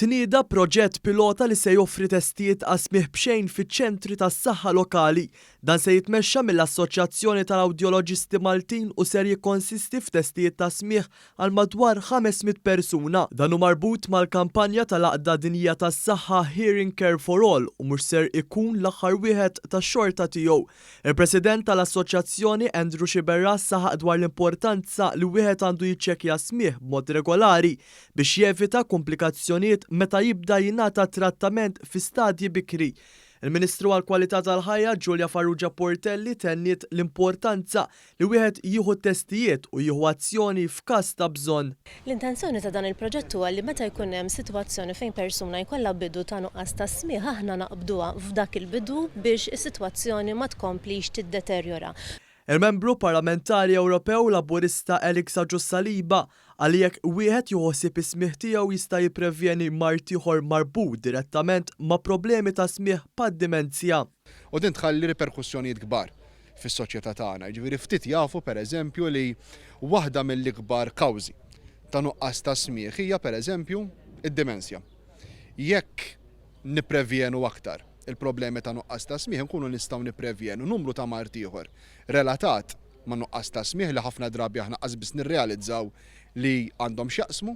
Tnieda proġett pilota li se joffri testijiet għas-smigħ b'xejn fiċ-ċentri tas-saħħa lokali. Dan se jitmexxa mill-Assoċjazzjoni tal-Awdjoloġisti Maltin u ser jikkonsisti f'testijiet ta' smigħ għal madwar 500 persuna. Dan hu marbut mal-kampanja tal-Għaqda Dinjija tas-Saħħa Hearing Care for All u mhux ser ikun l-aħħar wieħed tax-xorta tiegħu. Il-President tal-Assoċjazzjoni Andrew Sciberras saħaq dwar l-importanza li wieħed għandu jiċċekkja s-smigħ b'mod regolari biex jevita kumplikazzjonijiet meta jibda jingħata trattament fi stadji bikri. Il-Ministru għall-Kwalità tal-Ħajja Julia Farrugia Portelli tenniet l-importanza li wieħed jieħu t-testijiet u jieħu azzjoni f'każ ta' bżonn. L-intenzjoni ta' dan il-proġett huwa li meta jkun hemm sitwazzjoni fejn persuna jkollha bidu ta' nuqqas ta' smigħ aħna naqbduha f'dak il-bidu biex is-sitwazzjoni ma tkomplix tiddeterjora. Il-Membru Parlamentari Ewropew Laburista Alex Agius Saliba qal li jekk wieħed jieħu ħsieb is-smigħ tiegħu jista' jipprevjeni mard ieħor marbut direttament ma' problemi ta' smigħ bħad-dimenzja. U din tħalli riperkussjonijiet kbar fis-soċjetà tagħna. Jiġifieri ftit jafu pereżempju li waħda mill-ikbar kawżi ta' nuqqas ta' smigħ hija pereżempju d-dimensja. Jekk nipprevjenu aktar il-problemi ta' nuqqas ta' smigħ inkunu nistgħu nipprevjenu numru ta' mard ieħor relatat ma' nuqqas ta' smigħ li ħafna drabi aħna qas biss nirrealizzaw li għandhom x'jaqsmu.